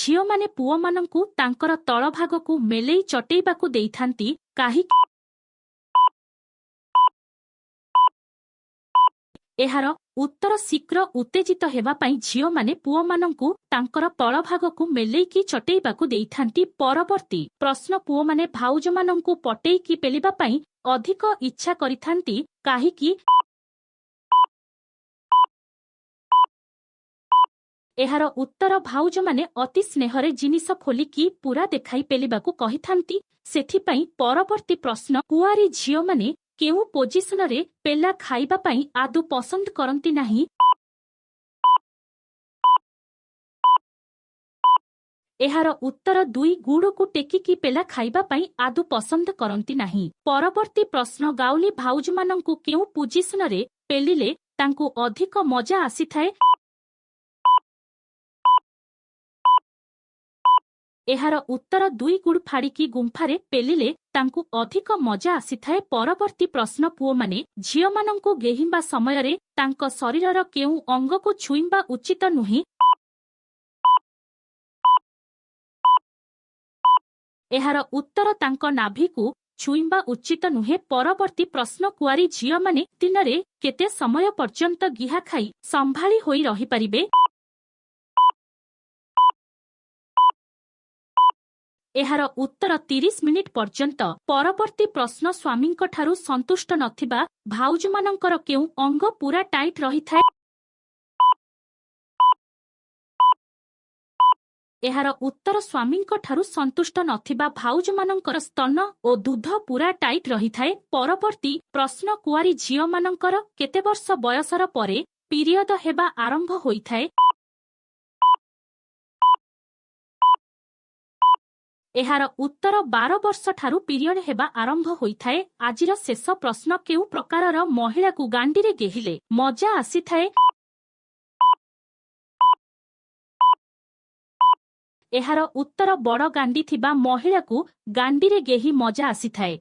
ଝିଅମାନେ ପୁଅମାନଙ୍କୁ ତାଙ୍କର ତଳଭାଗକୁ ମେଲେଇ ଚଟେଇବାକୁ ଦେଇଥାନ୍ତି, କାହିଁକି? ଏହାର ଉତ୍ତର ଶୀଘ୍ର ଉତ୍ତେଜିତ ହେବା ପାଇଁ ଝିଅମାନେ ପୁଅମାନଙ୍କୁ ତାଙ୍କର ତଳଭାଗକୁ ମେଲେଇକି ଚଟେଇବାକୁ ଦେଇଥାନ୍ତି। ପରବର୍ତ୍ତୀ ପ୍ରଶ୍ନ, ପୁଅମାନେ ଭାଉଜମାନଙ୍କୁ ପଟେଇକି ପେଲିବା ପାଇଁ ଅଧିକ ଇଚ୍ଛା କରିଥାନ୍ତି, କାହିଁକି? ଏହାର ଉତ୍ତର ଭାଉଜମାନେ ଅତି ସ୍ନେହରେ ଜିନିଷ ଖୋଲିକି ପୁରା ଦେଖାଇ ପେଲିବାକୁ କହିଥାନ୍ତି, ସେଥିପାଇଁ। ପରବର୍ତ୍ତୀ ପ୍ରଶ୍ନ, କୁଆରୀ ଝିଅମାନେ କେଉଁ ପୋଜିସନରେ ପେଲା ଖାଇବା ପାଇଁ ଆଦୌ ପସନ୍ଦ କରନ୍ତି ନାହିଁ? ଏହାର ଉତ୍ତର ଦୁଇ ଗୁଡ଼କୁ ଟେକିକି ପେଲା ଖାଇବା ପାଇଁ ଆଦୌ ପସନ୍ଦ କରନ୍ତି ନାହିଁ। ପରବର୍ତ୍ତୀ ପ୍ରଶ୍ନ, ଗାଉଲି ଭାଉଜମାନଙ୍କୁ କେଉଁ ପୋଜିସନରେ ପେଲିଲେ ତାଙ୍କୁ ଅଧିକ ମଜା ଆସିଥାଏ? ଏହାର ଉତ୍ତର ଦୁଇ ଗୁଡ଼ ଫାଡ଼ିକି ଗୁମ୍ଫାରେ ପେଲିଲେ ତାଙ୍କୁ ଅଧିକ ମଜା ଆସିଥାଏ। ପରବର୍ତ୍ତୀ ପ୍ରଶ୍ନ, ପୁଅମାନେ ଝିଅମାନଙ୍କୁ ଗେହିବା ସମୟରେ ତାଙ୍କ ଶରୀରର କେଉଁ ଅଙ୍ଗକୁ ଛୁଇଁବା ଉଚିତ ନୁହେଁ? ଏହାର ଉତ୍ତର ତାଙ୍କ ନାଭିକୁ ଛୁଇଁବା ଉଚିତ ନୁହେଁ। ପରବର୍ତ୍ତୀ ପ୍ରଶ୍ନ, କୁଆରୀ ଝିଅମାନେ ଦିନରେ କେତେ ସମୟ ପର୍ଯ୍ୟନ୍ତ ଗିହା ଖାଇ ସମ୍ଭାଳି ହୋଇ ରହିପାରିବେ? ଏହାର ଉତ୍ତର 30 ମିନିଟ୍ ପର୍ଯ୍ୟନ୍ତ। ପରବର୍ତ୍ତୀ ପ୍ରଶ୍ନ, ସ୍ୱାମୀଙ୍କଠାରୁ ସନ୍ତୁଷ୍ଟ ନଥିବା ଭାଉଜମାନଙ୍କର କେଉଁ ଅଙ୍ଗ ପୁରା ଟାଇଟ୍ ରହିଥାଏ? ଏହାର ଉତ୍ତର ସ୍ୱାମୀଙ୍କଠାରୁ ସନ୍ତୁଷ୍ଟ ନଥିବା ଭାଉଜମାନଙ୍କର ସ୍ତନ ଓ ଦୁଧ ପୁରା ଟାଇଟ୍ ରହିଥାଏ। ପରବର୍ତ୍ତୀ ପ୍ରଶ୍ନ, କୁଆରୀ ଝିଅମାନଙ୍କର କେତେ ବର୍ଷ ବୟସର ପରେ ପିରିୟଡ ହେବା ଆରମ୍ଭ ହୋଇଥାଏ? ଏହାର ଉତ୍ତର 12 ବର୍ଷ ଠାରୁ ପିରିୟଡ ହେବା ଆରମ୍ଭ ହୋଇଥାଏ। ଆଜିର ଶେଷ ପ୍ରଶ୍ନ, କେଉଁ ପ୍ରକାରର ମହିଳାକୁ ଗାଣ୍ଡିରେ ଗେହିଲେ ମଜା ଆସିଥାଏ? ଏହାର ଉତ୍ତର ବଡ଼ ଗାଣ୍ଡି ଥିବା ମହିଳାକୁ ଗାଣ୍ଡିରେ ଗେହି ମଜା ଆସିଥାଏ।